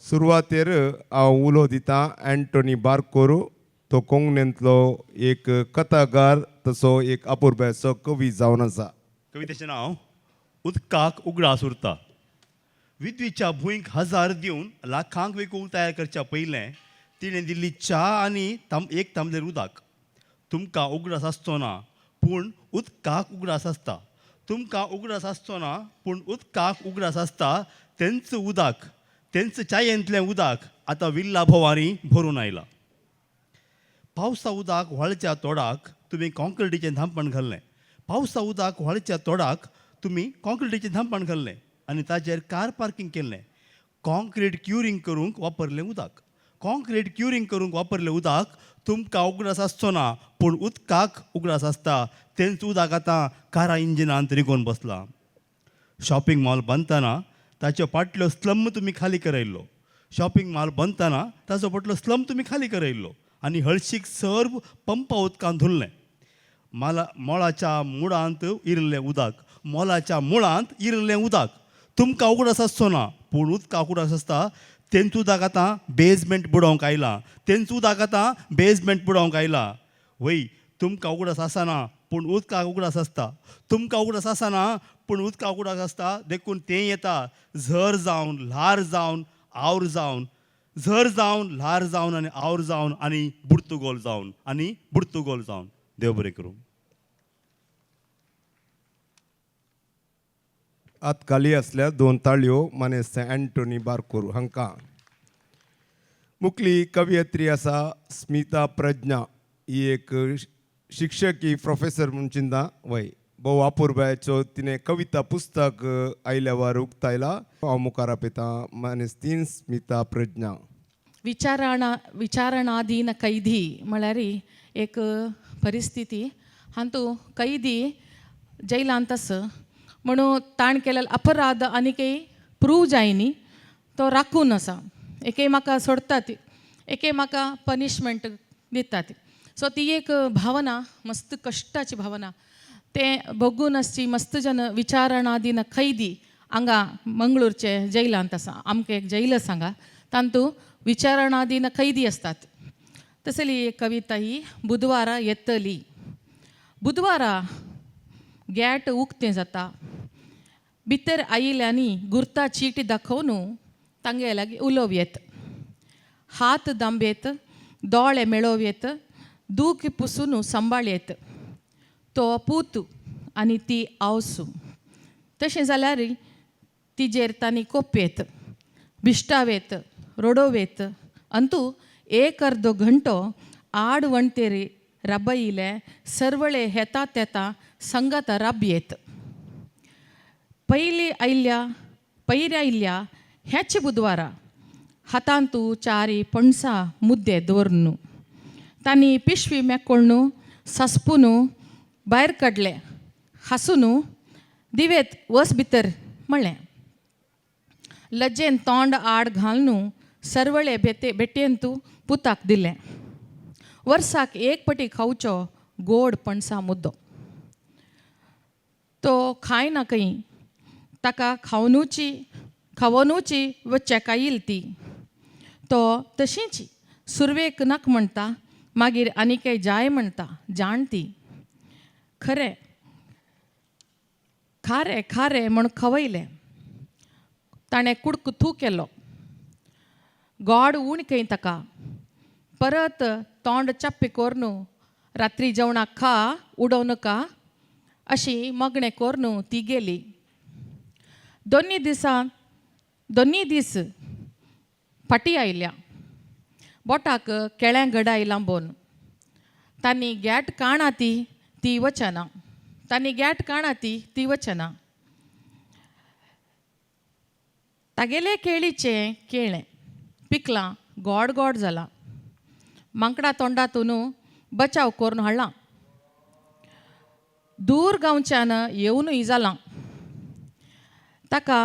सुरवातेर हांव उलो दिता अँटोनी बारकोरू, तो कोंकणींतलो एक कथाकार तसो एक अपुरबायेचो कवी जावन आसा. कवितेचें नांव उदकाक उगडास उरता. विद्वीच्या भुंयक हजार दिवन लाखांक विकूंक तयार करच्या पयलें तिणें दिल्ली च्या आनी एक तांबलेर उदक. तुमकां उगडास आसचो ना पूण उदकाक उगडास आसता. तुमकां उगडास आसचो ना पूण उदकाक उगडास आसता. तेंच उदक, तेंच च्यायेंतलें उदक आतां विल्ला भोंवारी भरून आयलां. पावसा उदक व्हाळच्या तोडाक तुमी कॉंक्रिटीचें धांपण घाल्लें. पावसा उदक व्हाळच्या तोडाक तुमी कॉंक्रिटीचें धांपण घाल्लें आनी ताजेर कार पार्कींग केल्लें. कॉंक्रीट क्युरींग करूंक वापरलें उदक. कॉंक्रीट क्युरींग करूंक वापरलें उदक तुमकां उगडास आसचो ना पूण उदकाक उगडास आसता. तेंच उदक आतां कारा इंजिनांत रिगोवन बसलां. शॉपिंग मॉल बांदतना ताच्यो पाटल्यो स्लम तुमी खाली करयल्लो. शॉपिंग मॉल बांदतना ताचो फाटलो स्लम तुमी खाली करयल्लो आनी हळशीक सर्व पंपा उदकान धुल्लें. माला मोळाच्या मुळांत इरलें उदक. मोलाच्या मुळांत इरलें उदक तुमकां उगडास आसचो ना पूण उदकाक उगडास आसता. तेंच उदक आतां बेजमेंट बुडोवंक आयलां. तेंच उदक आतां बेजमेंट बुडोवंक आयलां. वय तुमकां उगडास आसना पूण उदकाक उगडास आसता. तुमकां उगडास आसना पूण उदकाक उगडास आसता. देखून तें येता झर जावन ल्हार जावन our जावन, झर जावन ल्हार जावन आनी our जावन आनी बुडतुगोल जावन आनी बुडतुगोल जावन. देव बरें करूं. आतकाली आसल्या दोन ताळयो मानेस्त अँटोनी बारकोर हांकां. मुखली कवियत्री आसा स्मिता प्रज्ञा. ही एक शिक्षकी प्रोफेसर म्हूण चिंता वय भोव अपुरबायेचो तिणें कविता पुस्तक आयल्या वार उक्तायला. हांव मुखार आपयतां मानेस्तीन स्मिता प्रज्ञा. विचारणाधीन कैदी म्हळ्यार एक परिस्थिती. हातूंत कैदी जैलांत आसा म्हणून ताणें केलेलो अपराध आनीकय प्रूव जायनी, तो राखून आसा. एके म्हाका सोडटात, एके म्हाका पनिशमेंट दितात. सो ती एक भावना मस्त कश्टाची भावना तें भोगून आसची मस्त जन विचारणाधीन कैदी हांगा मंगळूरचे जैलांत आसा. आमकां एक जैल आसा हांगा, तातूंत विचारणाधीन कैदी आसतात. तसली एक कविता ही बुधवारा येतली. बुधवारा गेट उक्तें जाता. भितर आयिल्ल्यांनी गुर्ता चीट दाखोवन तांगे लागीं उलोवं येत, हात दांबेत, दोळे मेळोवं येत, दूख पुसून सांबाळ येत. तो पूत आनी ती आवसू. तशें जाल्यार तिजेर तांणी कोपयेत, बिश्टावेत, रोडोवेत. अंतू एक अर्दो घंटो आड वणतेर राबयले सरवळे हेता तेता संगत राबयेत. पयली आयल्या पयऱ्या आयल्या ह्याच बुधवारा हातांतू चारी पणसा मुद्दे दवरनु तांणी पिशवी मेकोळ्णू सस्पून भायर काडले. हासून दिवेत वस भितर म्हणलें. लजेन तोंड आड घालून सरवळे भेते भेटेंतू पुताक दिलें. वर्साक एक पटी खावचो गोड पणसा मुद्दो तो खायना खंय. ताका खावनुची खावनुची वचेका येयल ती. तो तशीच सुरवेक नाक म्हणटा, मागीर आनीकय जाय म्हणटा. जाण ती खरें खारें खारें म्हूण खवयलें. ताणें कुडक थू केलो. गोड उण खंय ताका. परत तोंड चप्पे कोरून रात्री जेवणाक खा, उडोवं नाका अशी मागणें कोरून ती गेली. दोनी दिसा दोनी दीस फाटीं आयल्या बोटाक केळ्यां घडाय लांबोवन. तांणी गॅट काणा ती ती वचना. तांणी गॅट काणा ती ती वचना. तागेले केळीचें केळें पिकलां, गोड गोड जालां. मांकडा तोंडातून बचाव करून हाडलां. दूर गांवच्यान येवनूय जालां. ताका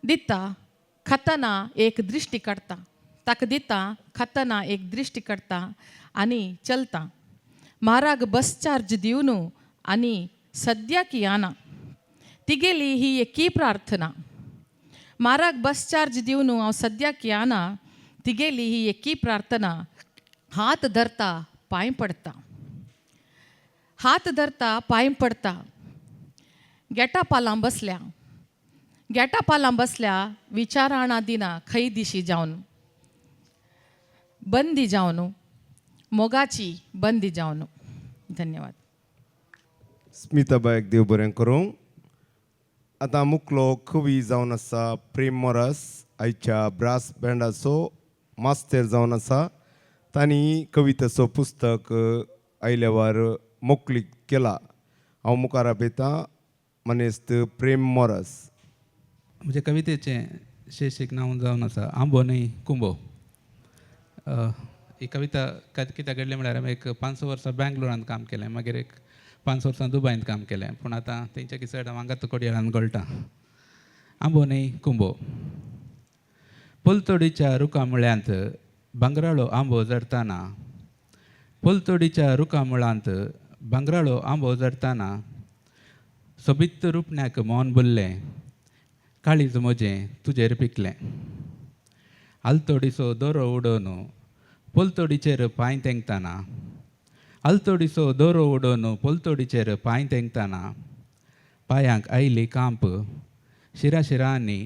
दिता खातना एक दृश्टी काडटा. ताका दिता खातना एक दृश्टी काडटा आनी चलता. म्हाराग बस चार्ज दिवन आनी सद्याक याना. तिगेली ही एकी प्रार्थना. माराक बस चार्ज दिवन हांव सद्याक याना तिगेली ही एकी प्रार्थना. हात धरता पांय पडता, हात धरता पांय पडता. गेटा पालां बसल्या, गेटा पालां बसल्या विचाराणा दिना खंय दिशी जावन बंदी जावन मोगाची बंदी जावन. धन्यवाद. स्मिताबायक देव बरें करूं. आतां मुकलो कवी जावन आसा प्रेम मोरास, आयच्या ब्रास बँडाचो मास्तर जावन आसा. तांणी कवितेचो पुस्तक आयल्यावर मोकळीक केला. हांव मुखार आपयतां मनेस्त प्रेम मोरास. म्हज्या कवितेचें शीर्षक नांव जावन आसा आंबो न्हय कुंबो. ही कविता कित्याक घडली म्हळ्यार हांवें एक 5 वर्सां बेंगलोरांत काम केलें, मागीर एक 5 वर्सां दुबायंत काम केलें, पूण आतां तेंच्या चड हांव हांगाच कोडयाळांत घोळटा. आंबो न्हय कुंबो. पलतडीच्या रुखा मुळ्यांत भांगराळो आंबो झडटाना, पलतडीच्या रुखा मुळांत भांगराळो आंबो झडटाना, सोबीत रुपण्याक मन भुल्लें, काळीज म्हजें तुजेर पिकलें. आलतोडीचो दोरो उडोवन पलतडीचेर पांय तेंकतना, आलतोडीचो दोरो उडोवन पलतडीचेर पांय तेंकतना, पांयांक आयली कांप, शिरा शिरांनी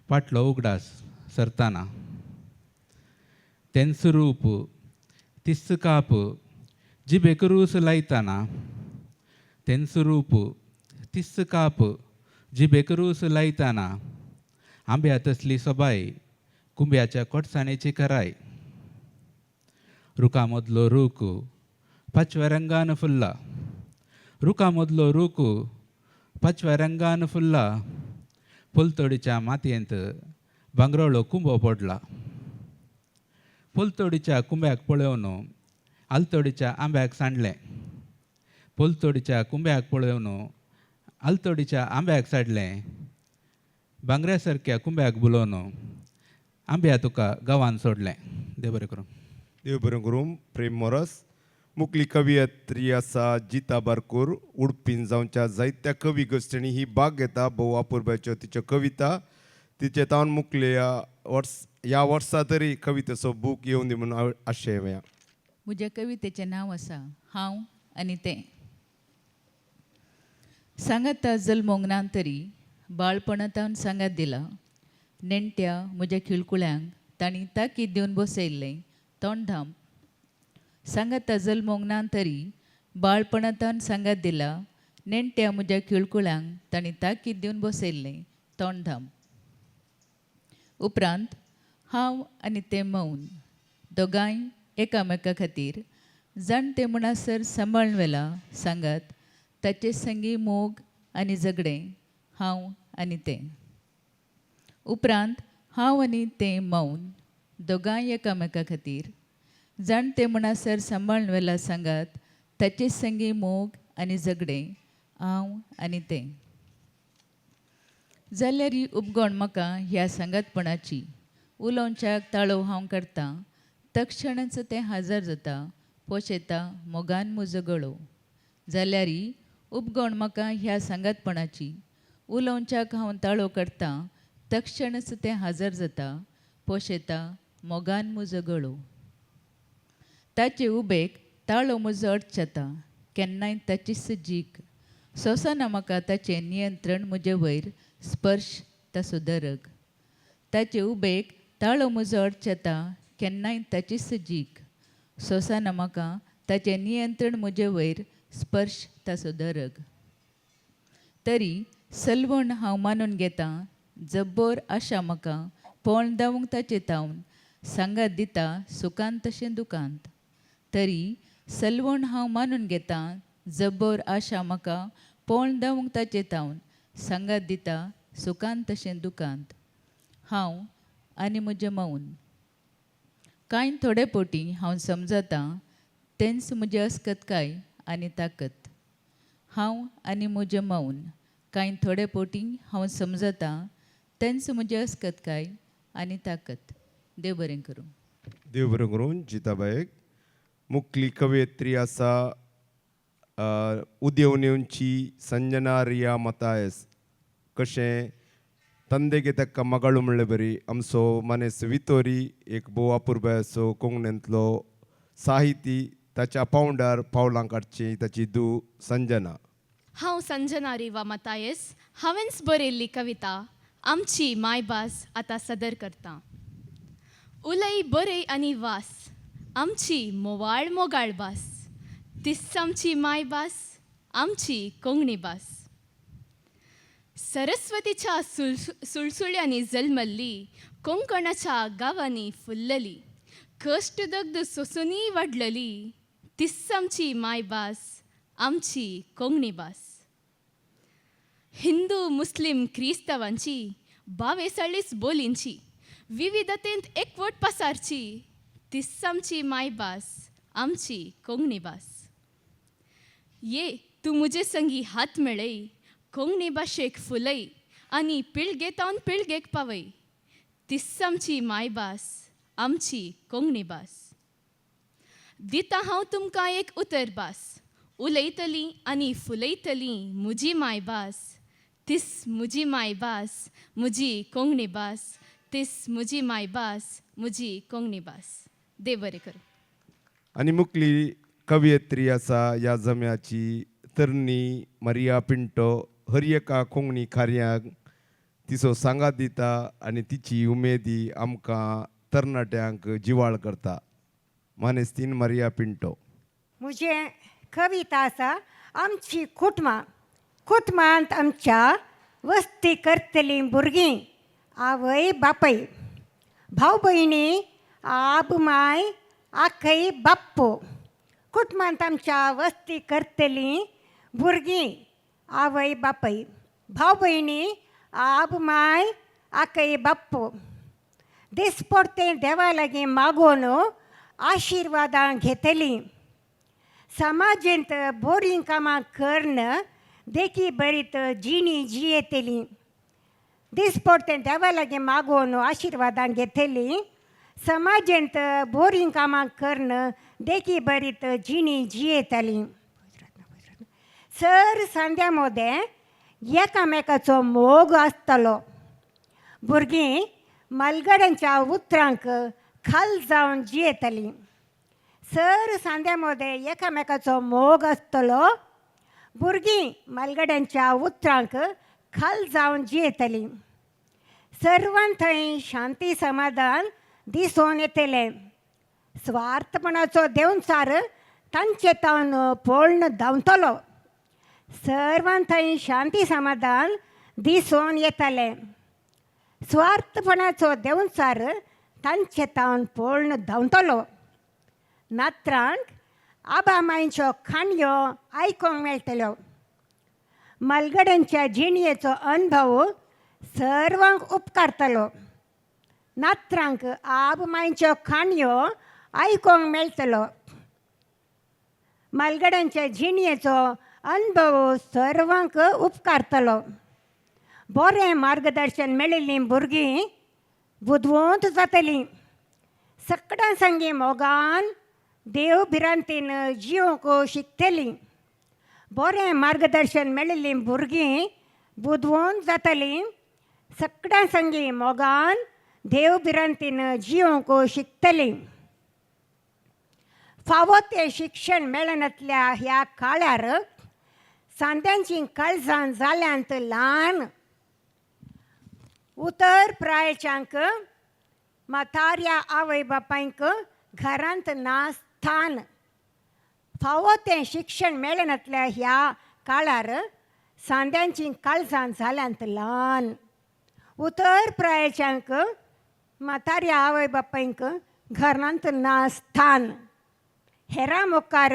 फाटलो उगडास सरतना. तेंच रूप तिस काप जिबेक रूस लायतना, तेंच रूप तिस काप जिबेक रूस लायतना, आंब्या तसली सोबाय कुंब्याच्या कोटसाणेची कराय. रुखा मदलो रूख पाचव्या रंगान फुल्ला, रुखा मदलो रूख पाचव्या रंगान फुल्ला, पलतडीच्या मातयेंत भांगराळो कुंबो पडला. पलतडीच्या कुंब्याक पळोवन आलतडीच्या आंब्याक सांडलें, पलतडीच्या कुंब्याक पळोवन आलतडीच्या आंब्याक साडलें, भांगऱ्या सारक्या कुंब्याक बुलोवन आंब्या तुका गांवान सोडलें. देव बरें करूं. देव बरें करूं प्रेम मोरस. मुकली कवियत्री आसा जिता बारकूर. उडपीन जावच्या जायत्या कवी गोश्टींनी ही भाग घेता. भोव अपुरबायच्यो तिच्यो कविता. तिचे तावन मुकले वर्स ह्या वर्सा तरी कवितेचो बूक येवन दी म्हणून हांव आशेवया. म्हज्या कवितेचें नांव आसा हांव आनी तें. सांगाता जल्मोंक ना तरी बाळपणांत सांगात दिला, नेणट्या म्हज्या खिळकुळ्यांक तांणी ताकीद दिवन बसयल्लें तोंड धांप. सांगाता जल्मोंक ना तरी बाळपणांत सांगात दिला, नेणट्या म्हज्या खिळकुळ्यांक तांणी ताकीद दिवन बसयल्लें तोंड धांप. उपरांत हांव आनी तें मौन दोगांय एकामेका खातीर जाणटे म्हणसर सांबाळून व्हेला सांगात, ताचे संगी मोग आनी झगडें हांव आनी तें. उपरांत हांव आनी तें मौन दोगांय एकामेका खातीर जाणटे म्हणसर सांबाळून व्हेला सांगात, ताचे संगी मोग आनी झगडें हांव आनी तें. जाल्यार ही उपगण म्हाका ह्या सांगातपणाची, उलोवच्याक ताळो हांव करतां तक्षणच तें हजर जाता, पोशेता मोगान म्हजो गळो. जाल्यार ही उपगण म्हाका ह्या सांगातपणाची, उलोवच्याक हांव ताळो करतां तक्षणच तें हजर जाता, पोशेता मोगान म्हजो गळो. ताचे उबेक ताळो म्हजो अडचता केन्नाय ताचीच जीक, सोंसना म्हाका ताचें नियंत्रण म्हजे वयर स्पर्श ताचो दरग. ताचे उबेक ताळो म्हजो अडचता केन्नाय ताचीच जीक, सोंसना म्हाका ताचें नियंत्रण म्हजे वयर स्पर्श ताचो दरग. तरी सलवण हांव मानून घेतां, जब्बोर आशा म्हाका पोण धांवूंक ताचे तावन, सांगात दिता सुखांत तशें दुखांत. तरी सलवण हांव मानून घेतां, जब्बोर आशा म्हाका पोण धांवूंक ताचे तावन, सांगात दिता सुखांत तशें दुखांत. हांव आनी म्हजें मौन. कांय थोडे पोटी हांव समजतां तेंच म्हजें अस्कतकाय आनी ताकत. हांव आनी म्हजें मौन. कांय थोडे पोटी हांव समजतां तेंच म्हजें अस्कतकाय आनी ताकत. देव बरें करूं. देव बरें करूं जिताबायक. मुकली कवयित्री आसा उदेवन येवची संजना रिया मतायस. कशें ತಂದೆಗೆ ತಕ್ಕ ಮಗಳು म्हणले बरी आमचो मानेस वितोरी एक भोव अपुरबायेचो कोंकणींतलो साहिती ताच्या पावंडार पावलां काडची ताची धूव संजना. हांव संजना रिवा मतायस हांवेंच बरयल्ली कविता आमची मायभास आतां सदर करता. उलय बरय आनी वास आमची मोवाळ मोगाळ भास, तीच आमची मायभास, आमची कोंकणी भास. सरस्वतीच्या सुळसुळ्यांनी जल्मल्ली, कोंकणाच्या गांवांनी फुल्लली, कश्ट दग्ध सोंसूनय वाडलली, तीच आमची मायभास, आमची कोंकणी भास. हिंदू मुस्लीम क्रिस्तांवांची बावेसाळीस बोलींची विविधतेंत एकवट पसारची, तीच आमची मायभास, आमची कोंकणी भास. ये तूं म्हजे संगी हात मेळय, कोंकणी भाशेक फुलय आनी पिळगेतावन पिळगेक पावय, तीच आमची मायभास, आमची कोंकणी भास. दिता हांव तुमकां एक उतर भास, उलयतली आनी फुलयतली म्हजी मायभास, तीच म्हजी मायभास, म्हजी कोंकणी भास, तीच म्हजी मायभास, म्हजी कोंकणी भास. देव बरें करूं. आनी मुकली कवयित्री आसा ह्या जम्याची तरणी मारिया पिंटो. हर एका कोंकणी कार्याक तिचो सांगात दिता आनी तिची उमेदी आमकां तरणाट्यांक जिवाळ करता. मानेस्तीन मारिया पिंटो. म्हजें कविता आसा आमची कुटुंबां. कुटुंबांत आमच्या वस्ती करतलीं भुरगीं, आवय बापय, भाव भयणी, आब माय, आखय बाप्पो. कुटुंबांत आमच्या वस्ती करतलीं भुरगीं, आवय बापय, भाव भयणी, आब माय, आकय बाप्पो. दिसपडतें देवा लागीं मागून आशिर्वादां घेतलीं. समाजेंत बोरीं कामां करून देखी बरीत जिणी जियेतलीं. दिसपडतें देवा लागीं मागून आशिर्वादां घेतलीं. समाजेंत बोरीं कामां करून देखी बरीत जिणी जियेतलीं. सर सांद्या मोदें एकामेकाचो मोग आसतलो. भुरगीं मालगड्यांच्या उतरांक खाल जावन जियेतलीं. सर सांद्या मोदें एकामेकाचो मोग आसतलो. भुरगीं मालगड्यांच्या उतरांक खाल जावन जियेतलीं. सर्वां थंय शांती समाधान दिसून येतलें. स्वार्थपणाचो देंवचार तांचे तावन पळोवन धांवतलो. सर्वां थंय शांती समाधान दिसून येतलें. स्वार्थपणाचो देंवचार तांचे तावन पळोवन धांवतलो. नात्रांक आबा मांयच्यो काणयो आयकूंक मेळटल्यो. मालगड्यांच्या जिणयेचो अणभव सर्वांक उपकारतलो. नात्रांक आब मांयच्यो काणयो आयकूंक मेळटलो. मालगड्यांच्या जिणयेचो अणभव सर्वांक उपकारतलो. बरें मार्गदर्शन मेळिल्लीं भुरगीं बुदवंत जातलीं. सगळ्यां संगी मोगान देव भिरांतीन जिवंक शिकतलीं. बरें मार्गदर्शन मेळिल्लीं भुरगीं बुदवंत जातलीं. सगळ्यां संगी मोगान देव भिरांतीन जिवंक शिकतलीं. फावो तें शिक्षण मेळनातल्या ह्या काळार सांद्यांचीं काळजां जाल्यांत ल्हान. उतर प्रायच्यांक म्हाताऱ्या आवय बापायंक घरांत ना स्थान. फावो तें शिक्षण मेळनातल्या ह्या काळार सांद्यांचीं काळजां जाल्यांत ल्हान. उतर प्रायच्यांक म्हाताऱ्या आवय बापायंक घरांत ना स्थान. हेरां मुखार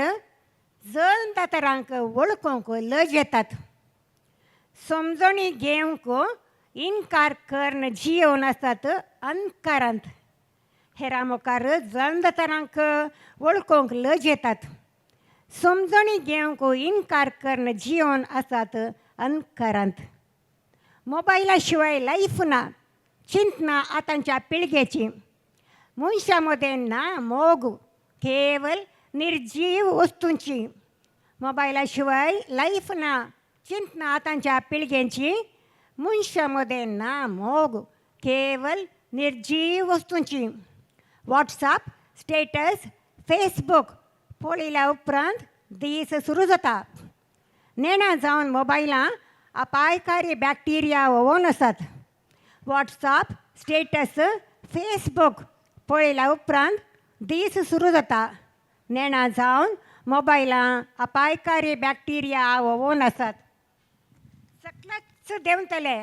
जल्मदातरांक वळखूंक लज येतात. समजणी घेवंक इनकार करून जियोवन आसतात अंधकारांत. हेरां मुखार जल्मदातरांक वळखूंक लज येतात. समजणी घेवंक इनकार करून जियोवन आसात अंधकारांत. मोबायला शिवाय लायफ ना चिंतना आतांच्या पिळगेची. मनशां मदें ना मोग, केवल निर्जीव वस्तूंची. मोबायला शिवाय लायफ ना चिंतना आतांच्या पिळगेची. मनशां मदें ना मोग, केवल निर्जीव वस्तूंची. वॉट्सएप स्टेटस, फेसबूक पळयल्या उपरांत दीस सुरू जाता. नेणा जावन मोबायलां अपायकारी बॅक्टिरिया व्होंवोन आसात. वॉट्सएप स्टेटस, फेसबूक पळयल्या उपरांत दीस सुरू जाता. नेणा जावन मोबायलां अपायकारी बॅक्टिरिया व्होंवोन आसात. सकलच देंवतले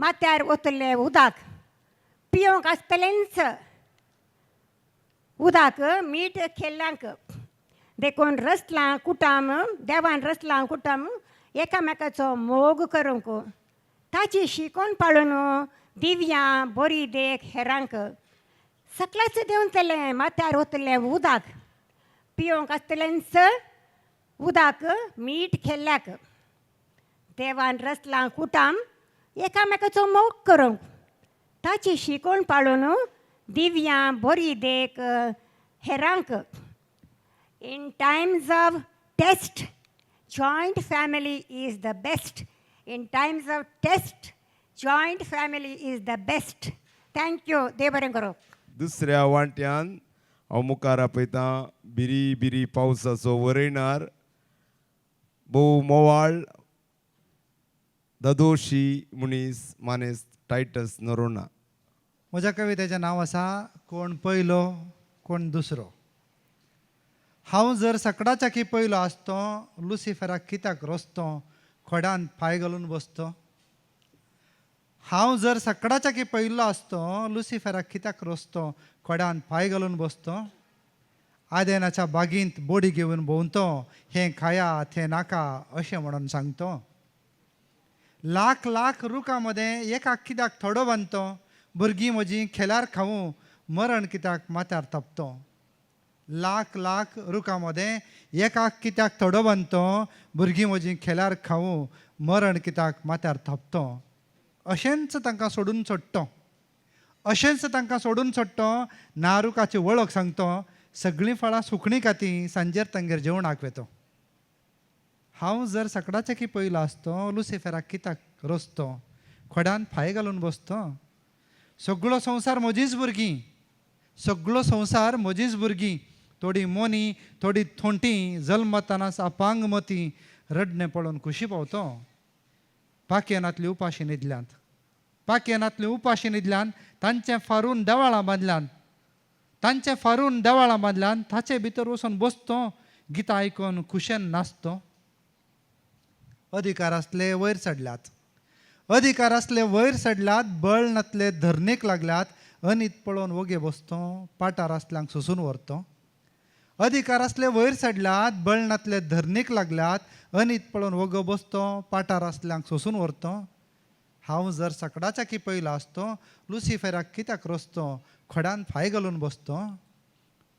माथ्यार वतले उदक पियोंक आसतलेंच, उदक मीठ खेल्ल्यांक. देखून रसलां कुटाम, देवान रसलां कुटाम एकामेकाचो मोग करूंक, ताची शिकोवन पाळून दिव्यां बरी देख हेरांक. सकलाच देंवतलें माथ्यार वतलें उदक पियोंक आसतलेंच, उदक मीठ खेल्ल्याक. देवान रसलां कुटाम एकामेकाचो मोग करूंक, ताची शिकोवन पाळून दिव्यां बरी देख हेरांक. In times of test, joint family is the best. In times of test, joint family is the best. Thank you. देव बरें करूं. दुसऱ्या वांट्यान हांव मुखार आपयतां बिरी बिरी पावसाचो वरयणार, भोव मोवाळ ददोशी मनीस, मानेस्त टायटस नोरोना. म्हज्या कवितेचें नांव आसा कोण पयलो कोण दुसरो. हांव जर सकडाच्याकी पयलो आसतो, लुसिफराक कित्याक रोसतो, खोड्यान पांय घालून बसतो? हांव जर सकडाच्याकी पयलो आसतो, लुसिफराक कित्याक रोसतो, खोड्यान पांय घालून बसतो? आदेनाच्या बागींत बोडी घेवन भोंवतो, हें खाया थें नाका अशें म्हणून सांगतो. लाख लाख रुखां मदें एकाक कित्याक थोडो बांदतो? भुरगीं म्हजीं खेल्यार खावूं, मरण कित्याक माथ्यार थापतो? लाख लाख रुखां मदें एकाक कित्याक थोडो बांदतो? भुरगीं म्हजीं खेल्यार खावूं, मरण कित्याक माथ्यार थापतो? अशेंच तांकां सोडून सोडटो, अशेंच तांकां सोडून सोडटो, ना रुखाची वळख सांगतो. सगळीं फळां सुकणीं खाती, सांजेर तांगेर जेवणाक वेतो. हांव जर सकडाच्याकी पयलो आसतो, लुसिफराक कित्याक रचतो, खोड्यान फाय घालून बसतो? सगळो संवसार म्हजीच भुरगीं, सगळो संवसार म्हजीच भुरगीं. थोडीं मोनी, थोडीं थोंटी, जल्मतानाच अपांग मती, रडणें पळोवन खुशी पावतो. पाकयेनातली उपाशी न्हिदल्यांत, पाकयेनातली उपाशी न्हिदल्यान, तांचें फारून देवाळां बांदल्यान, तांचें फारून देवाळां बांदल्यान, ताचे भितर वचून बसतो, गितां आयकून खुशेन नाचतो. अधिकार आसले वयर चडल्यात, अधिकार आसले वयर चडल्यात, बळ नातले धरणेक लागल्यात, अनीत पळोवन वोगे बसतो, पाटार आसल्यांक सोसून व्हरतो. अधिकार आसले वयर चडल्यात, बळ नातले धरणेक लागल्यात, अनीत पळोवन वोगो बसतो, पाटार आसल्यांक सोसून व्हरतो. हांव जर सकडाच्याकी पयलो आसतो, लुसिफेराक कित्याक रचतो, खोड्यान फाय घालून बसतो?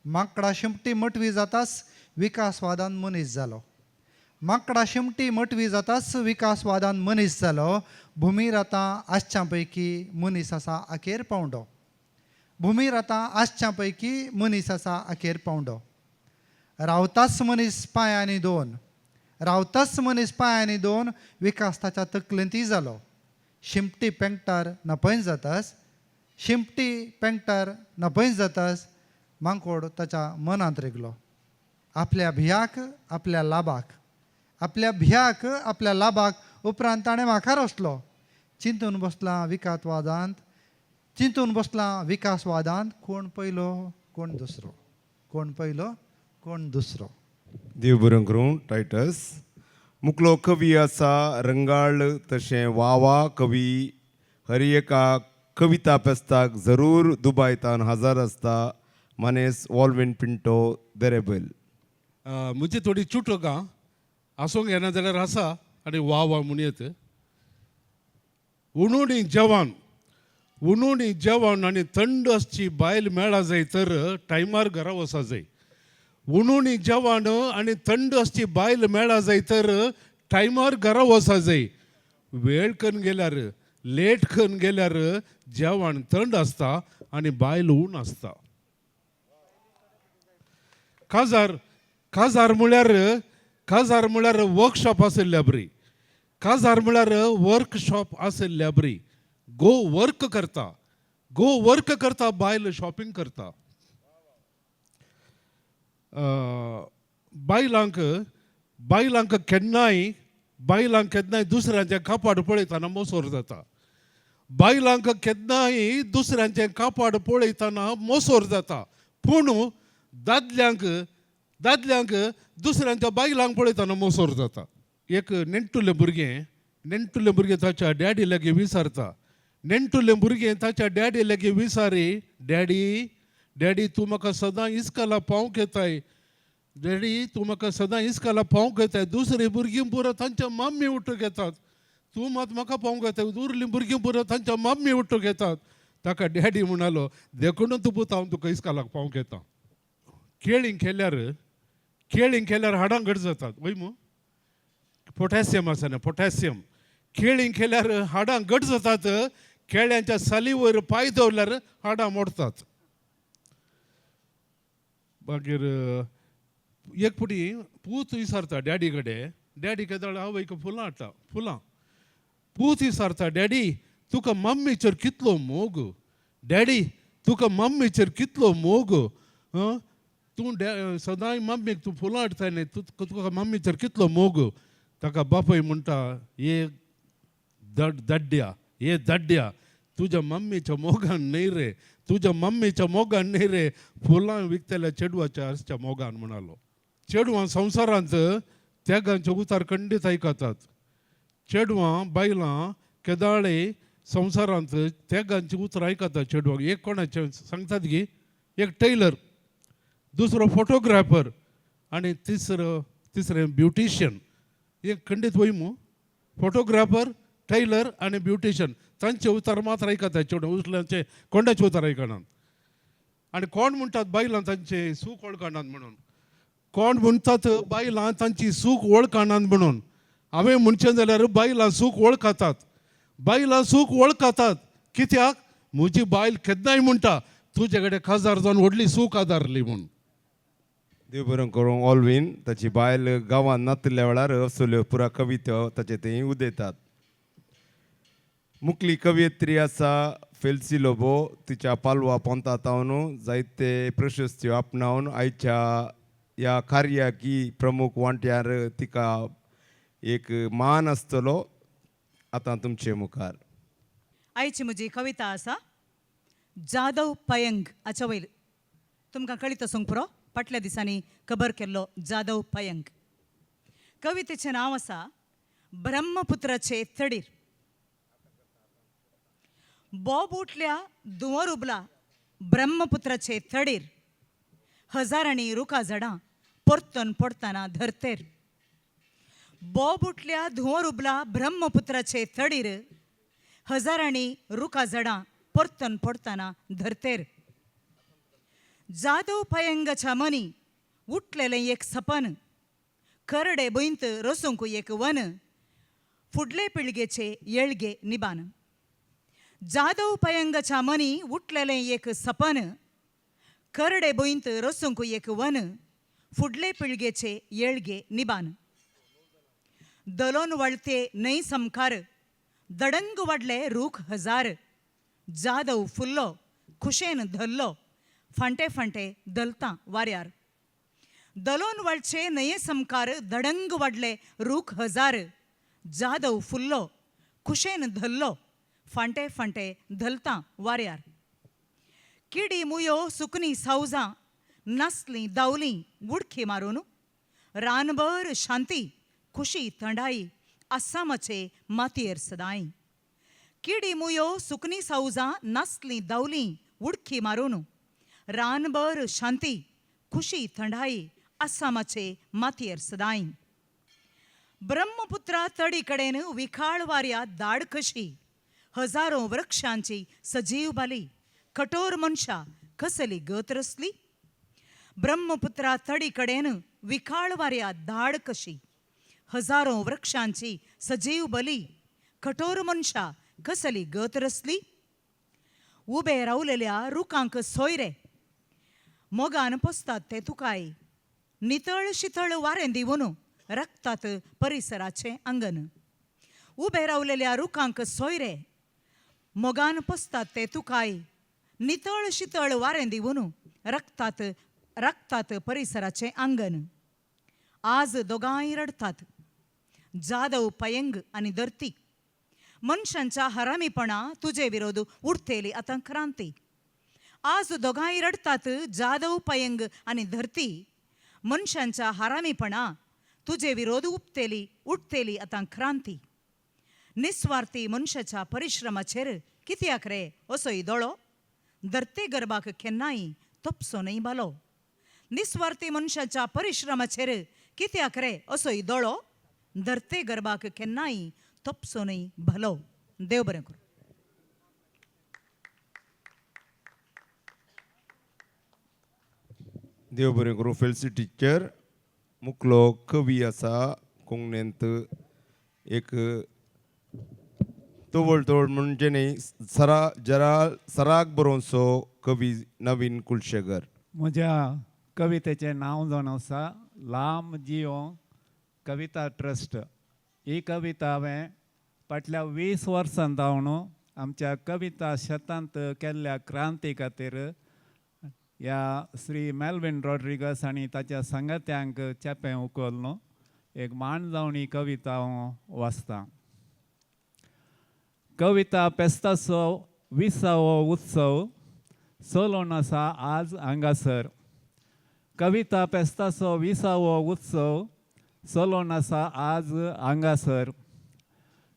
माकडा शिमटी मटवी जाताच विकासवादान मनीस जालो, माकडा शिमटी मटवी जाताच विकासवादान मनीस जालो. भुमीर आतां आसच्या पैकी मनीस आसा अखेर पावंडो, भुमीर आतां आसच्या पैकी मनीस आसा अखेर पावंडो. रावताच मनीस पांयांनी दोन, रावताच मनीस पांयांनी दोन, विकास ताच्या तकलेंतय जालो. शिमटी पेंकटार नपयन जातास, शिमटी पेंकटार नपयन जातास, मांकोड ताच्या मनांत रिगलो. आपल्या भियाक आपल्या लाभाक, आपल्या भियाक आपल्या लाभाक, उपरांत ताणें म्हाका रचलो. चिंतून बसलां विकासवादांत, चिंतून बसलां विकासवादांत, कोण पयलो कोण दुसरो, कोण पयलो कोण दुसरो. देव बरें करूं टायटस. मुकलो कवी आसा रंगाळ तशें वावा कवी. हर एका कविता पेस्ताक जरूर दुबायतान हजर आसता मानेस वॉल्विन पिंटो देरेबेल. म्हजी थोडी चुटकां आसूंक येना जाल्यार आसा आनी वा वा म्हणयत. उणुणी जेवण, उणुणी जेवण आनी थंड आसची बायल मेळा जाय तर टायमार घरा वचा जाय. उणुणी जेवण आनी थंड आसची बायल मेळा जाय तर टायमार घरा वचा जाय. वेळ करून गेल्यार, लेट करून गेल्यार जेवण थंड आसता आनी बायल ऊन आसता. काजार, काजार म्हळ्यार, काजार म्हळ्यार वर्कशॉप आशिल्ल्या बरी. काजार म्हळ्यार वर्कशॉप आशिल्ल्या बरी. घोव वर्क करता, घोव वर्क करता, बायल शॉपिंग करता. बायलांक बायलांक केन्नाय, बायलांक केन्नाय दुसऱ्यांचें कापाड पळयतना मोसोर जाता. बायलांक केन्नाय दुसऱ्यांचें कापाड पळयतना मोसोर जाता. पूण दादल्यांक दादल्यांक दुसऱ्यांच्या बायलांक पळयतना मोसोर जाता. एक नेणटुलें भुरगें, नेणटुलें भुरगें ताच्या डॅडी लागीं विचारता. नेणटुलें भुरगें ताच्या डॅडी लागीं विचारी, डॅडी, डॅडी, तूं म्हाका सदां इस्काला पावंक येताय. डॅडी, तूं म्हाका सदां इस्काला पावंक येताय. दुसरीं भुरगीं पुरो तांच्या मम्मी उठूंक येतात, तूं मात म्हाका पावंक येताय. उरलीं भुरगीं पुरो तांच्या मम्मी उठूंक येतात. ताका डॅडी म्हणालो, देखून तूं पुता हांव तुका इस्कालाक पावंक येता. केळीं केल्यार, केळीं केल्यार हाडां घट जातात वय मू? पोटॅशियम आसा न्ही, पोटॅशियम. केळीं केल्यार हाडां घट जातात. केळ्यांच्या साली वयर पांय दवरल्यार हाडां मोडतात. मागीर एक फावटी पूत विचारता डॅडी कडेन. डॅडी केदळ आवयक फुलां हाडटा, फुलां. पूत विचारता, डॅडी, तुका मम्मीचेर कितलो मोग? डॅडी, तुका मम्मीचेर कितलो मोग? तूं सदांय मम्मीक तूं फुलां हाडटाय न्ही, तूं तुका मम्मीचेर कितलो मोग? ताका बापूय म्हणटा, हे दड्ड्या, हे दड्ड्या, तुज्या मम्मीच्या मोगान न्हय रे, तुज्या मम्मीच्या मोगान न्हय रे, फुलां विकतल्या चेडवाच्या आसच्या मोगान म्हणालो. चेडवां संवसारांत त्यागांचे उतार खंडीत आयकतात. चेडवां बायलां केदाळे संवसारांत तेगांची उतरां आयकतात. चेडवां एक कोणाचें सांगतात की एक टेलर, दुसरो फोटोग्राफर आनी तिसरो तिसरें ब्युटिशियन. एक खंडीत वय मू? फोटोग्राफर, टेलर आनी ब्युटिशियन, तांचे उतार मात्र आयकतात चेडवां, उसल्यांचे कोंडाचे उतार आयकनात. आनी कोण म्हणटात बायलां तांचे सूख वळखनात म्हणून? कोण म्हणटात बायलां तांची सूख वळखनात म्हणून? हांवें म्हणचें जाल्यार बायलां सूख वळखतात, बायलां सूख वळखतात. कित्याक म्हजी बायल केन्नाय म्हणटा, तुजे कडेन काजार जावन व्हडली सूख आदारली म्हूण. देव बरें करूं ऑलवीन. ताची बायल गांवांत नातिल्ल्या वेळार असल्यो पुरा कविता ताचे थंय उदयतात. मुखली कवयित्री आसा फेल्सी लोबो. तिच्या पालवा पोंता तावन जायते प्रशस्त्यो आपणावन आयच्या ह्या कार्याकी प्रमुख वांट्यार तिका एक मान आसतलो. आतां तुमचे मुखार आयची म्हजी कविता आसा जाधव पयंग हाच्या वयर. तुमकां कळीत आसूंक पुरो, फाटल्या दिसांनी खबर केल्लो जाधव पयंग. कवितेचें नांव आसा ब्रह्मपुत्राचे तडीर. बोब उठल्या, धुंवर उबला ब्रह्मपुत्राचे तडीर. हजारांनी रुखा झाडां परतून पडतना धरतेर. बोब उठल्या, धुंवर उबला ब्रह्मपुत्राचे तडीर. हजारांनी रुखा झाडां परतून पडतना धरतेर. जाधव पयंगाच्या मनी उठलेलें एक सपन, करडे भुंयत रसूंक एक वन, फुडले पिळगेचे येळगे निबान. जाधव पयंगाच्या मनी उठलेलें एक सपन, करडे भुंयत रसूंक एक वन, फुडले पिळगेचे येळगे निबान. दलोन वळते न्हंय समकार दडंग वाडले रूख हजार. जाधव फुल्लो, खुशेन धरलो, फांटे फांटे दलता वाऱ्यार. दलोन वळचे न्हंये समकार दडंग वाडले रूख हजार. जाधव फुल्लो, खुशेन धरलो, फांटे फांटे धलता वाऱ्यार. किडी मुयो सुकनी सावजां नासलीं दावलीं उडकी मारून. रानभर शांती, खुशी, थंडाई आसामाचे मातयेर सदांय. किडी मुयो सुकनी सावजां नासलीं दावलीं उडकी मारून. रानभर शांती, खुशी, थंडाई आसामाचे मातयेर सदांय. ब्रह्मपुत्रा तडी कडेन विखाळ वाऱ्या दाड कशी हजारो वृक्षांची सजीव बाली, कठोर मनशा कसली गत रसली. ब्रह्मपुत्रा तडी कडेन विखाळ वाऱ्या धाड कशी हजारो वृक्षांची सजीव बली, कठोर मनशा कसली गत रसली. उबे रावलेल्या रुखांक सोयरे मोगान पोसतात ते तुकाय. नितळ शितळ वारें दिवन रक्तात परिसराचें आंगण. उबे रावलेल्या रुखांक सोयरे मोगान पोसतात ते तुकाय नितळ शितळ वारें दिवन रक्तात राखतात परिसराचें आंगण. आज दोगांय रडतात जादव पयंग आनी धरती. मनशांच्या हरामीपणा तुजे विरोध उठतेली आतां क्रांती. आज दोगांय रडतात जादव पयंग आनी धरती. मनशांच्या हरामीपणा तुजे विरोध उपतेली उठतेली आतां क्रांती. निस्वार्थी मनशाच्या परिश्रमाचेर कित्याक रे असोय दोळो धरते गर्भाक केन्नाय तपसो न्हय बालो. निस्वार्थी मनशाच्या परिश्रमाचेर कित्याक रे असोय दोळो धरते गर्भाक केन्नाय तपसो न्हय भलो. देव बरें करूं. देव बरें करूं फेल्सी टिचर. मुकलो कवी आसा कोंकणींत एक तवळ तवळ म्हणजे न्ही सरा जरा सराग बरोवचो कवी नवीन कुलशेगर. म्हज्या कवितेचें नांव जावन आसा लांब जियो कविता ट्रस्ट. ही कविता हांवें फाटल्या 20 वर्सां जावन आमच्या कविता शेतांत केल्ल्या क्रांती खातीर ह्या श्री मेल्विन रॉड्रिगस आनी ताच्या सांगात्यांक चेपें उखल न्हू एक मान जावन ही कविता हांव वाचतां. कविता पेस्ताचो 20वो उत्सव चलोवन आसा आज हांगासर. कविता पेस्ताचो 20वो उत्सव चलोवन आसा आज हांगासर.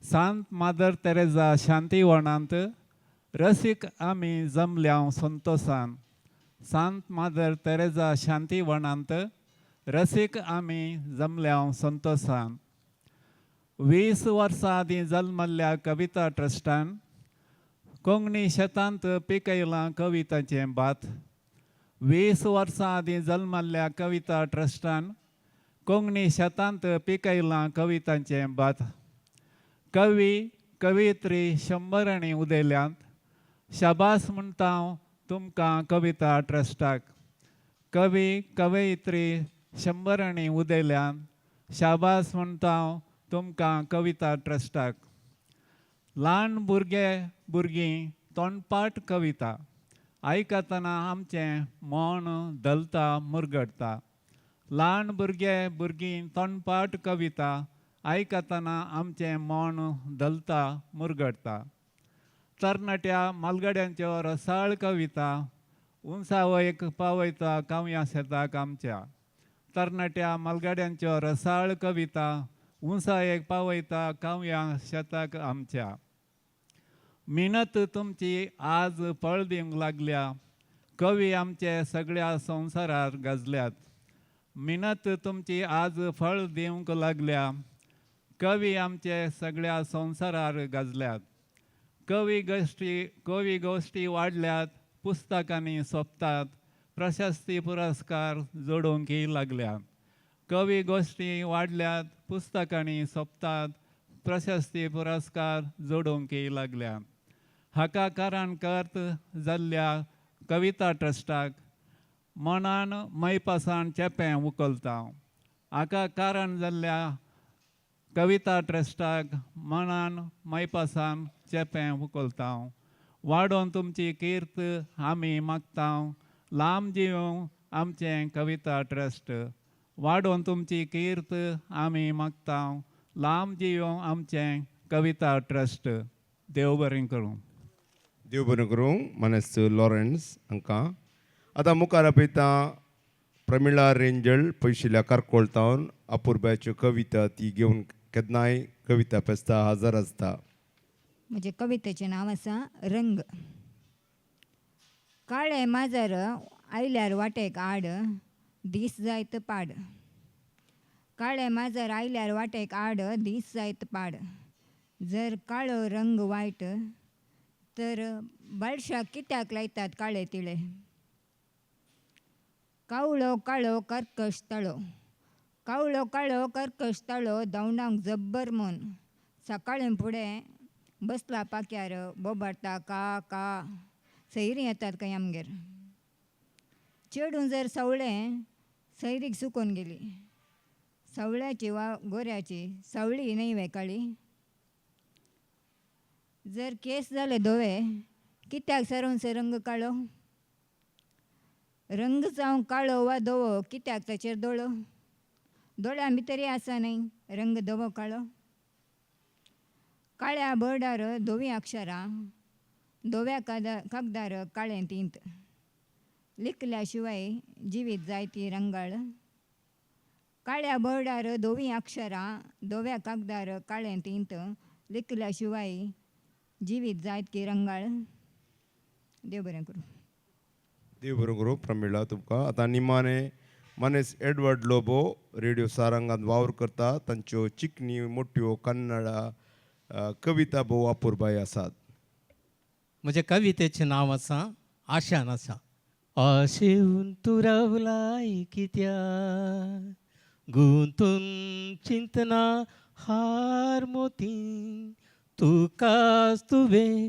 सांत मादर तेरेजा शांतीवनांत रसीक आमी जमल्या संतोसान. सांत मादर तेरेजा शांतीवनांत रसीक आमी जमल्या संतोसान. 20 वर्सां आदीं जल्मल्ल्या कविता ट्रस्टान कोंकणी शेतांत पिकयलां कविताचें भात. 20 वर्सां आदीं जल्मल्ल्या कविता ट्रस्टान कोंकणी शेतांत पिकयलां कवितांचें भात. कवी कवयित्री शंबरांनी उदयल्यांत शाबास म्हणटा हांव तुमकां कविता ट्रस्टाक. कवी कवयित्री शंबरांनी उदयल्यांत शाबास म्हणटा हांव तुमकां कविता ट्रस्टाक. ल्हान भुरगे भुरगीं तोंडपाठ कविता आयकतना आमचें मन धलता मुरगडटा. ल्हान भुरगे भुरगीं तोंडपाठ कविता आयकतना आमचें मन धलता मुरगडटा. तरणाट्या मालगड्यांच्यो रसाळ कविता उंचावयक पावयता कावया शेताक आमच्या. तरणाट्या मालगाड्यांच्यो रसाळ कविता उंचायेक पावयता कावया शेताक आमच्या. मिनत तुमची आज फळ दिवंक लागल्या कवी आमचे सगळ्या संवसारार गाजल्यात. मिनत तुमची आज फळ दिवंक लागल्या कवी आमचे सगळ्या संवसारार गाजल्यात. कवी गोश्टी वाडल्यात पुस्तकांनी सोंपतात प्रशस्ती पुरस्कार जोडूंकय लागल्यात. कवी गोश्टी वाडल्यात पुस्तकांनी सोंपतात प्रशस्ती पुरस्कार जोडूंकय लागल्यात. हाका कारण कर्त जाल्ल्या कविता ट्रस्टाक मनान मैपासान चेपें उखलता. हाका कारण जाल्ल्या कविता ट्रस्टाक मनान मैपासान चेपें उखलता. वाडोवन तुमची कीर्त आमी मागता. लांब जिवूं आमचें कविता ट्रस्ट. वाडोवन तुमची कीर्त आमी मागता. लांब जिवूं आमचें कविता ट्रस्ट. देव बरें करूं. देव बरें करूं मानेस्त लॉरन्स हांकां. आतां मुखार आपयता प्रमिळा रेंजल पयशिल्ल्या कारकोळ तावन अपुरबायच्यो कविता ती घेवन केन्नाय कविता फेस्ता हजर आसता. म्हजे कवितेचें नांव आसा रंग. काळें माजर आयल्यार वाटेक आड दीस जायत पाड. काळें माजर आयल्यार वाटेक आड दीस जायत पाड. जर काळो रंग वायट तर बाळशाक कित्याक लायतात काळे तिळे. कावळो काळो कर्कश ताळो. कावळो काळो कर्कश ताळो धांवडांक जब्बर मन. सकाळीं फुडें बसला पाक्यार बोबाडटा का का सैरीं येतात खंय आमगेर. चेडूं जर सवळें सैरीक सुकून गेली. सवळ्याची वा गोऱ्याची सावळी न्हय वेकाळी. जर केस जाले धवे कित्याक सारोवन रंग काळो? रंग जावं काळो वा धवो कित्याक ताचेर दोळो? दोळ्यां भितरय आसा न्हय रंग धवो काळो. काळ्या बोर्डार धवीं अक्षरां, धव्या कागदार काळें तींत. लिखल्या शिवाय जिवीत जायती रंगाळ. काळ्या बोर्डार धवीं अक्षरां, धव्या कागदार काळें तींत. लिखल्या शिवाय जिवीत जायत की रंगाळ. देव बरें करूं. देव बरें करूं प्रमिळा तुमकां. आतां निमाणे मनेस एडवर्ड लोबो रेडियो सारंगांत वावर करता. तांच्यो चिकनी मोट्यो कन्नडा कविता भोव अपुरबाय आसात. म्हज्या कवितेचें नांव आसा आशान आसा. आशेवन तूं रावलाय कित्याक, गुंतून चिंतना हार मोती, तुकाच तुवें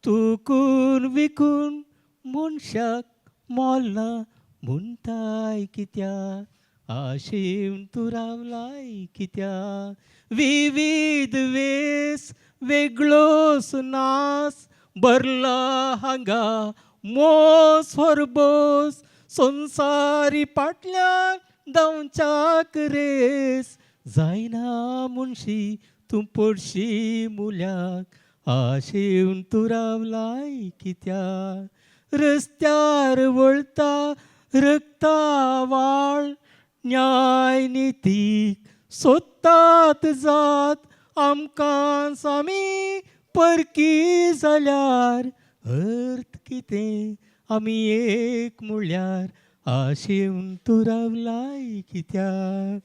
तुकून विकून मनशाक मोल ना म्हणटाय कित्याक, आशेवन तूं रावलाय कित्याक. विविध वेस वेगळोस नास भरला हांगा मोस होरबोस, संवसारी फाटल्यान धांवच्याक रेस जायना मुनशी तूं पडशी मुल्याक, आशेवन तूं रावलाय कित्याक. रस्त्यार वळता रक्ता वाळ, न्याय नितीक सोदतात जात, आमकां आमी परकी जाल्यार अर्थ कितें आमी एक म्हळ्यार, आशेवन तूं रावलाय कित्याक.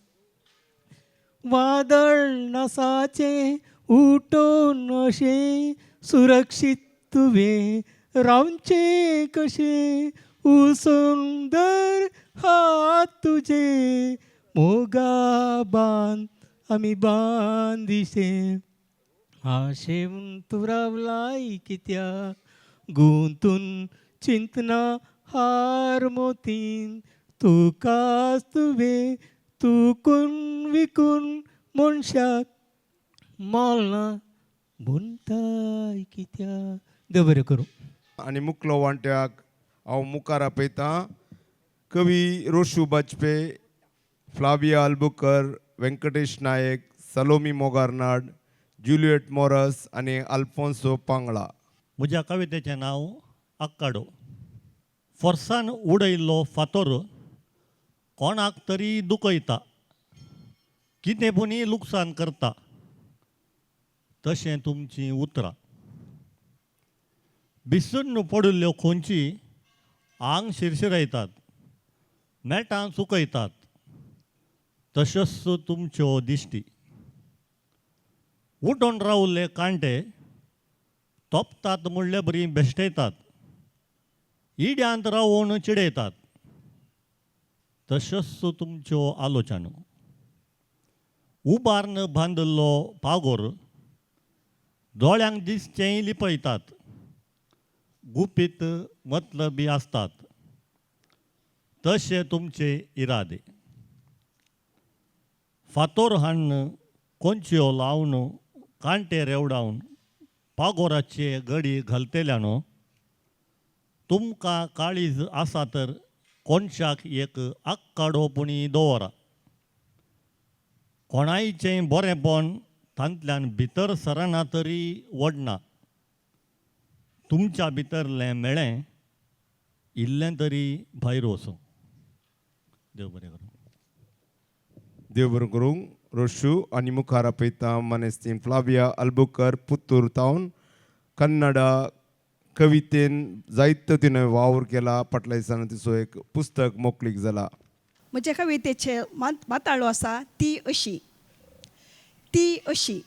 वादळ नासाचें उठोवन अशें सुरक्षीत तुवें रावचें कशें, उसुंदर हात तुजे मोगा बांद आमी बांदिशें, आशेवन तूं रावलाय कित्याक, गुंतून चिंतना हार मोतीन, तुकाच तुवें तुकून विकून मनशाक मोल ना म्हणटाय कित्याक. देव बरें करूं. आनी मुकलो वांट्याक हांव मुखार आपयतां कवी Roshu Bajpe, Flavia Albuquerque, Venkatesh Naik, Salome Mogarnad, Juliet Moraes आनी अल्फोन्सो पांगळा. म्हज्या कवितेचें नांव आक्काडो. फोर्सान उडयल्लो फातोर कोणाक तरी दुखयता, कितें पुणी लुकसाण करता, तशें तुमचीं उतरां. बिसुन्न पडिल्ल्यो खोंची आंग शिरशिरयतात, मेटां चुकयतात, तश्योच तुमच्यो दिश्टी. उठून रावल्ले कांटे तोपतात म्हणले बरी बेश्टयतात, इड्यांत रावून चिडयतात, तश्योच तुमच्यो आलोचना. उबार्न बांदिल्लो पागोर दोळ्यांक दिसचेंय लिपयतात, गुपीत मतलबी आसतात, तशे तुमचे इरादे. फातोर हाडून कोंचयो लावन कांटे रेवडावन पागोराचे गडी घालतल्यानो, तुमकां काळीज आसा तर कोनशाक एक आक्काडो पुणी दवरा. कोणायचें बरेंपण तांतल्यान भितर सरना तरी वडना, तुमच्या भितरलें मेळें इल्लें तरी भायर वचूं. देव बरें करूं. देव बरें करूं रोशू. आनी मुखार आपयता मानेस्तीन फ्लाविया अल्बुकर, पुत्तूर तावन. कन्नडा कवितेन जायतो तिणें वावर केला. फाटल्या दिसांनी तिचो एक पुस्तक मोकळीक जाला. म्हज्या कवितेचे माताळो आसा ती अशी. ती अशी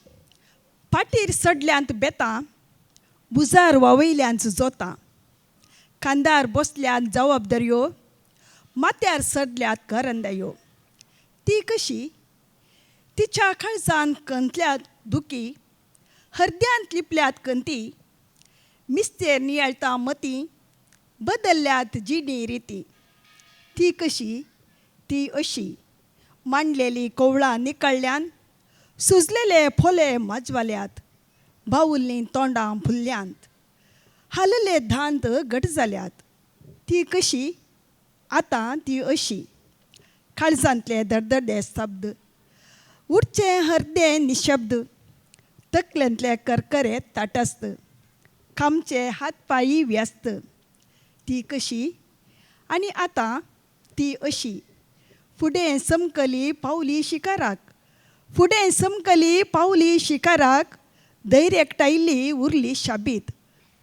पाटीर सडल्यांत बेतां, भुजार वावयल्यांत जोतां, खांदार बसल्यांत जबाबदाऱ्यो, माथ्यार सडल्यात करंदायो. ती कशी तिच्या काळजान कंतल्यात दुखी, हरद्यांत लिपल्यात कंती, मिस्तेर नियाळटा मती, बदल्ल्यात जिणी रिती. ती कशी ती अशी मांडलेली कोवळां निकळ्ळ्यान, सुजलेले फोले माजवाल्यात, बावुल्लीं तोंडां फुल्ल्यांत, हालले धांत घट जाल्यात. ती कशी आतां ती अशी, काळजांतले दडदडे शब्द, उरचें हरदें निशब्द, तकलेंतले करकरे ताटस्त, खामचे हात पांय व्यस्त. ती कशी आनी आतां ती अशी, फुडें समकली पावली शिकाराक, फुडें समकली पावली शिकाराक, धैर्य एकठांयल्ली उरली शाबीत,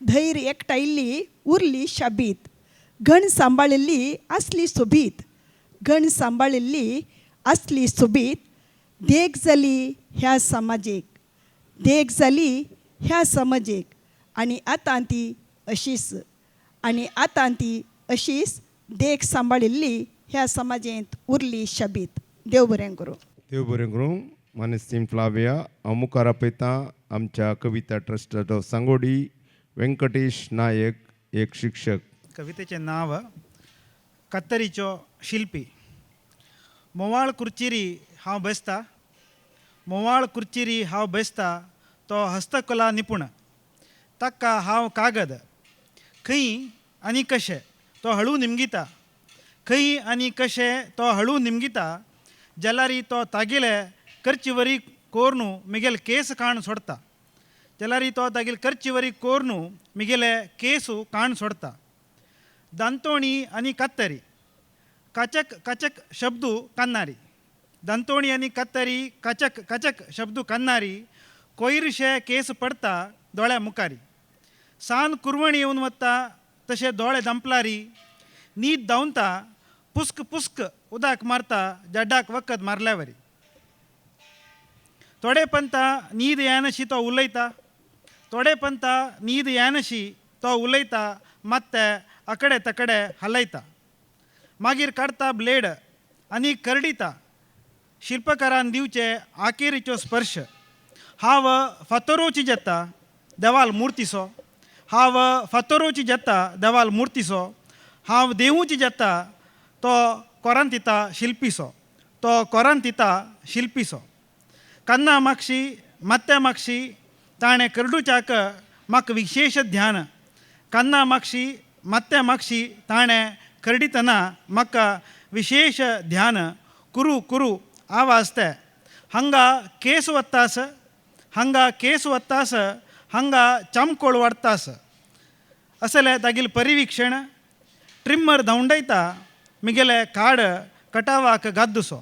धैर्य एकठांयल्ली उरली शाबीत, घण सांबाळिल्ली आसली सोबीत, घण सांबाळिल्ली आसली सोबीत, देख जाली ह्या समाजेक, देख जाली ह्या समाजेक, आनी आतां ती अशीच, आनी आतां ती अशीच, देख सांबाळिल्ली ह्या समाजेंत उरली शाबीत. देव बरें करूं. देव बरें करूं. मानेस्तीम फ्लाविया. हांव मुखार आपयतां आमच्या कविता ट्रस्टाचो सांगोडी व्यंकटेश नायक, एक शिक्षक. कवितेचें नांव कत्तरीचो शिल्पी. मोवाळ कुर्चिरी हांव बसता, मोवाळ कुर्चिरी हांव बसता, तो हस्तकला निपुण, ताका हांव कागद, खंय आनी कशें तो हळू निमगिता, खंय आनी कशें तो हळू निमगिता, जाल्यारी तो तागेले करची वरी कोर्नू मिगेल केस काण सोडता, जाल्यारी तो तागेले करची वरी कोर्नू मिगेले केसू काण सोडता. दांतोणी आनी कत्तरी कचक कचक शब्दू कन्नारी, दांतोणी आनी कत्तरी कचक कचक शब्दू कन्नारी, कोयरशे केस पडता दोळ्या मुखारी, सान कुरवण येवन वता तशें दोळे दंपलारी, न्हीद धांवता पुस्क पुस्क उदक मारता जड्डाक वखद मारल्यावरी. थोडे पंता न्हीद येनाशी तो उलयता, थोडे पंता न्हीद येनाशी तो उलयता, मात्ते आकडे तकडे हालयता, मागीर काडटा ब्लेड आनी करडिता, शिल्पकारान दिवचे आकेरीचो स्पर्श. हांव फातोरोची जेता देवाल मुर्तीसो, हांव फातोरोची जेता देवाल मुर्तीसो, हांव देवूची जेता तो कोरांतिता शिल्पीसो, तो कोरांतिता शिल्पीसो. कन्ना मागशी मत्त्या मागशी ताणें करडूच्याक म्हाका विशेश ध्यान, कन्ना मागशी मत्त्या मागशी ताणें करडितना म्हाका विशेश ध्यान, कुरू कुरू आवाज ते हांगा केस वत्तास, हांगा केस वत्तास, हांगा चमकोळ वाडतास, असलें तागेलें परिवीक्षण. ट्रिमर धांवडयता मिगेले काड कटावाक गाद्दुसो,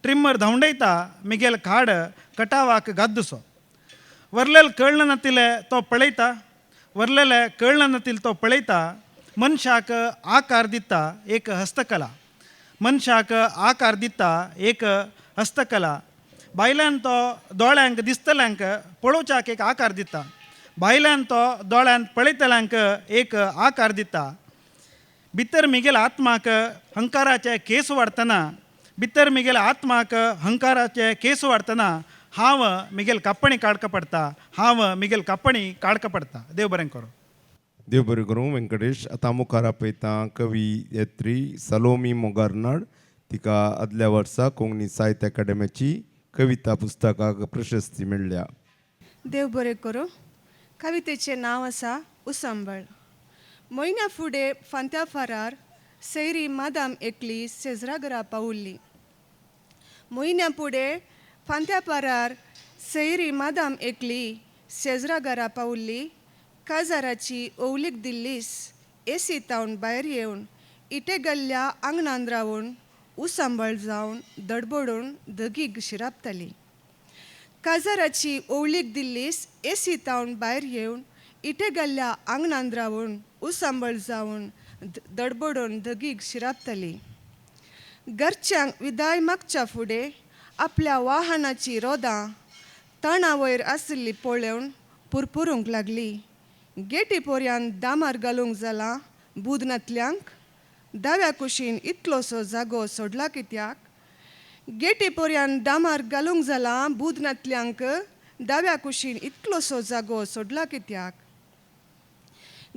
ट्रिमर धांवडयता मिगेल काड कटावाक गाद्दुसो. वरलेल कळनातिले तो पळयता, वरलेले कळनातिले तो पळयता, मनशाक आकार दिता एक हस्तकला, मनशाक आकार दिता एक हस्तकला. बायल्यान तो दोळ्यांक दिसतल्यांक पळोवच्याक एक आकार दिता, बायल्यान तो दोळ्यांत पळयतल्यांक एक आकार दिता. भितर मिगेल आत्माक हंकाराचे केस वाडटना, भितर मिगेल आत्माक हंकाराचे केस वाडटना, हांव मिगेल कापणी काडका पडटा, हांव मिगेल कापणी काडका पडटा. देव बरें करूं. देव बरें करूं व्यंकटेश. आतां मुखार आपयतां कवी येत्री सलोमी मोगारनाड. तिका आदल्या वर्सा कोंकणी साहित्य अकादेमीची कविता पुस्तकाक प्रशस्ती मेळ्ळ्या. देव बरें करूं. कवितेचें नांव आसा उसांबळ. म्हयन्या फुडें फांत्या फारार सैरी मादाम एकली शेजरा घरा पावुल्ली. म्हयन्या फुडें फांत्या पारार सैरी मादाम एकली शेजरा घरा पावुल्ली. काजाराची ओवलीक दिल्लीस एसी तावन भायर येवन इटे गल्ल्या आंगणान रावन उसांबळ जावन दडबडून दगीक शिरापताली. काजाराची ओवलीक दिल्लीस एसी तावन भायर येवन इटे गल्ल्या आंगणान रावन उसांबळ जावन दडबडून दगीक शिरापताली. घरच्यांक विदाय मागच्या फुडें आपल्या वाहनाची रोदां तणा वयर आशिल्ली पळोवन पुरपुरूंक लागली. गेटी पोरयान दामार घालूंक जाला बूद नातल्यांक दाव्या कुशीन इतलोसो जागो सोडला कित्याक? गेटी पोरयान दामार घालूंक जाला बूद नातल्यांक दाव्या कुशीन इतलोसो जागो सोडला कित्याक?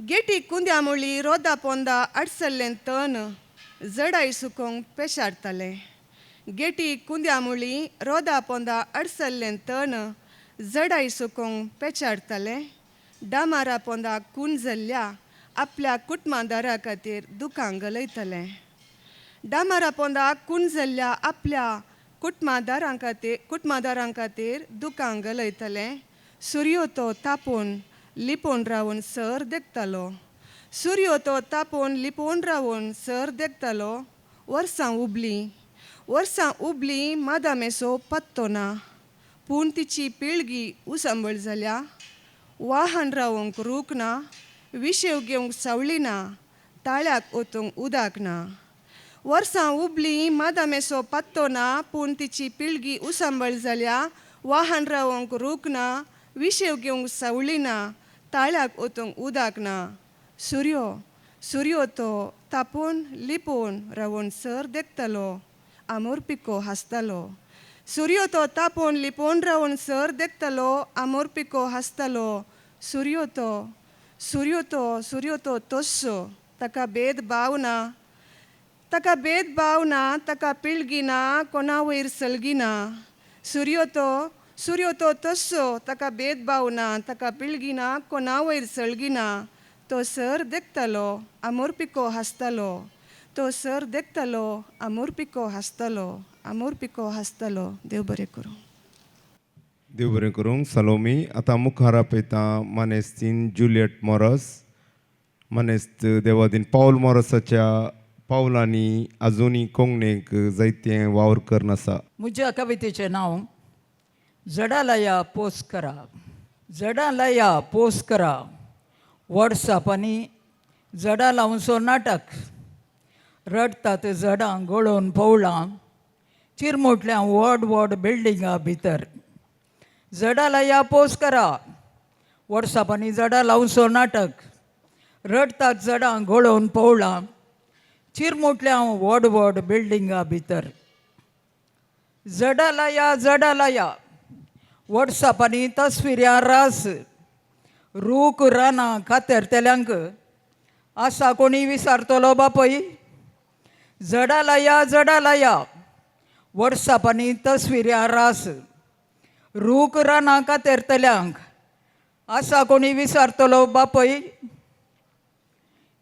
गेटी कुंद्या मुळी रोदा पोंदा आडसल्लें तण जडाय सुकोंक पेशारतालें. गेटी कुंद्या मुळी रोदा पोंदा आडसल्लें तण जडाय सुकोवंक पेचारतालें. डामारा पोंदा खून जाल्ल्या आपल्या कुटुंबादारा खातीर दुकां गलयतलें. डामारा पोंदा खून जाल्ल्या आपल्या कुटुंबादारां खातीर कुटुंबादारां खातीर दुकां गलयतलें. सुर्यो तो तापोवन लिपोवन रावन सर देखतालो. सुर्यो तो तापोवन लिपोवन रावन सर देखतालो. वर्सां उबलीं. वर्सां उबलीं मादामेचो पत्तो ना. पूण तिची पिळगी उचांबळ जाल्या. वाहन रावंक रूख ना, विशेव घेवंक सावळी ना, ताळ्याक ओतूंक उदक ना. वर्सां उबलीं मादामेचो पत्तो ना, पूण तिची पिळगी उचांबळ जाल्या. वाहन रावंक रूख ना, विशेव घेवंक सावळी ना, ताळ्याक ओतूंक उदक ना. सुर्यो सुर्यो तो तापोवन लिपोवन रावोन सर देखतालो. आमोर पिको हांसतालो. सुर्यो तो तापोवन लिपोवन रावोन सर देखतालो. आमोर पिको हांसतालो. सुर्यो तो सुर्यो तो सुर्यो तो तस्सो, ताका भेदभाव ना, ताका भेदभाव ना, ताका पिळगी ना, कोणा वयर सलगी ना. सुर्यो तो सुर्यो तो तस्सो, ताका भेदभाव ना, ताका पिळगी ना, कोणा वयर सळगी ना. तो सर देखतालो आमोर पिको हांसतालो. तो सर देखतालो आमोर पिको हांसतालो. आमोर पिको हांसतालो. देव बरें करूं. देव बरें करूंक सलोमी. आतां मुखार आपयता मानेस्तीन जुलियट मोरस. मानेस्त देवादीन पावल मोरसाच्या पावलांनी आजुनी कोंकणीक जायतें वावर करून आसा. म्हज्या कवितेचें नांव जडां लाया पोस करा. जडां लाया पोस करा. वॉट्सअपांनी जडां लावचो नाटक. रडटात जडां गळोवन पवळां चिरमुटल्या व्हड व्हड बिल्डिंगा भितर. जडां लाया पोस करा. वॉट्सअपांनी जडां लावचो नाटक. रडटात जडां गळोवन पवळां चिरमुटल्या व्हड व्हड बिल्डिंगा भितर. जडां लाया जडां लाया. वॉट्सअपांनी तस्विऱ्यां रास. रूख रानां कातरतल्यांक आसा कोणी विसारतलो बापय. जडां लाया जडां लाया. वॉट्सअपांनी तस्विऱ्यां रास. रूख रानां कातरतल्यांक आसा कोणी विसारतलो बापय.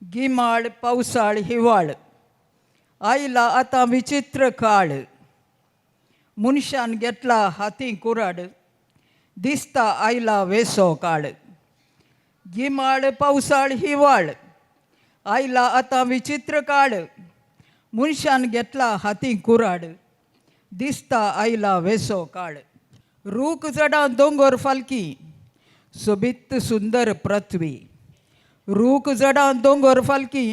गिमाळ पावसाळ हिवाळ आयला आतां विचित्र काळ. मनशान घेतला हाती कुराड दिसता आयला वेसो काळ. गिमाळ पावसाळ हिवाळ आयला आतां विचित्र काळ. मनशान घेतला हाती कुराड दिसता आयला वेसो काळ. रूख जडां दोंगर फालकी सोबीत सुंदर पृथ्वी. रूख जडां दोंगर फालकी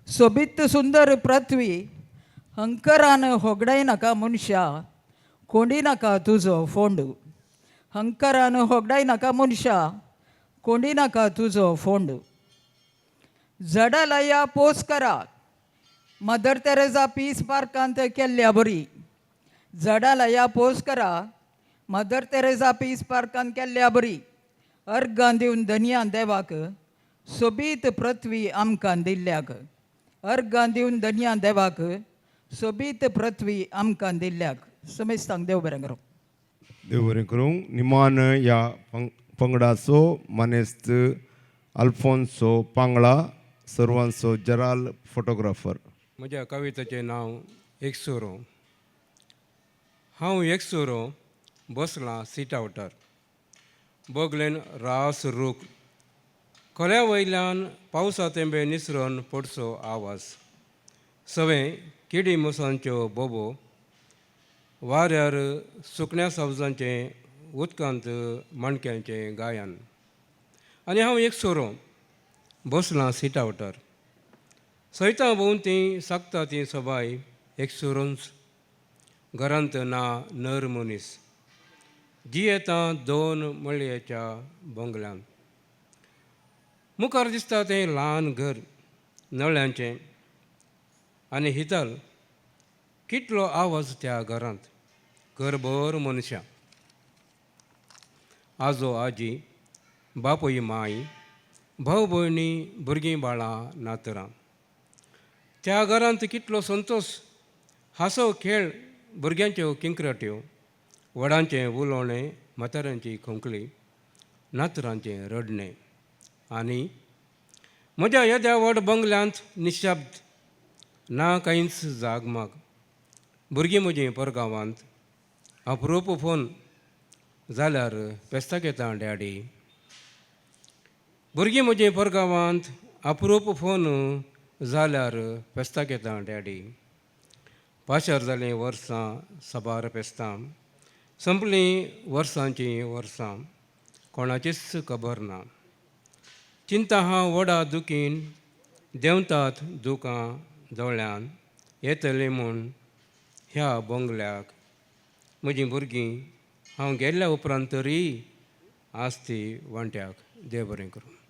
सोबीत सुंदर पृथ्वी. हंकरान होगडाय नाका मनशा कोंडी नाका तुजो फोंड. हंकरान होगडाय नाका मनशा कोंडी नाका तुजो फोंड. जडां लाया पोस करा. मदर तेरेजा पीस पार्कांत केल्ल्या बरी. जडां लाया पोस करा. मदर तेरेजा पीस पार्कांत केल्ल्या बरी. अर्गां दिवन धनया देवाक सोबीत पृथ्वी आमकां दिल्ल्याक. अर्गां दिवन धनया देवाक सोबीत पृथ्वी आमकां दिल्ल्याक. समेस्तांक देव बरें करूं. देव बरें करूं. निमान ह्या पंगडाचो मानेस्त अल्फोन्सो पांगळा, सर्वांचो जराल फोटोग्राफर. म्हज्या कवितेचें नांव एकसुरो. हांव एकसुरो बसलां सीट आवटार. बगलेन रास रूख. खोल्या वयल्यान पावसा तेंबे निसरोन पडचो आवाज. सवें किडी मुसांच्यो बोबो. वाऱ्यार सुकण्या सावजांचें उदकांत माणक्यांचें गायन. आनी हांव एकसुरो बसलां सीट आवटार. सैतां भोंवती सागता ती सबाय एकसुरोच. घरांत ना नर मनीस. जियेता दोन मळयेच्या बंगल्यांत. मुखार दिसता तें ल्हान घर नळ्यांचें आनी हितल कितलो आवाज त्या घरांत. घरभर मनशां. आजो आजी बापूय माय भाव भयणी भुरगीं बाळां नातरां. त्या घरांत कितलो संतोश हांसो खेळ भुरग्यांच्यो किंक्रट्यो व्हडांचें उलोवणें म्हाताऱ्यांची खोंकली, नातरांचें रडणें आनी म्हज्या येद्या व्हड बंगल्यांत निशब्द, ना कांयच जागमाग. भुरगीं म्हजीं परगांवांत, अप्रूप फोन जाल्यार फेस्ताक येता डॅडी. भुरगीं म्हजीं परगांवांत, अप्रूप फोन जाल्यार फेस्ताक येता डॅडी. पाशार जालीं वर्सां साबार फेस्तां, संपलीं वर्सांचीं वर्सां, कोणाचीच खबर ना. चिंता हांव व्हडा दुखीन, देंवतात दुकां दोळ्यान, येतलीं म्हूण ह्या बंगल्याक म्हजीं भुरगीं हांव गेल्ल्या उपरांत तरी आसती वांट्याक. देव बरें करूं.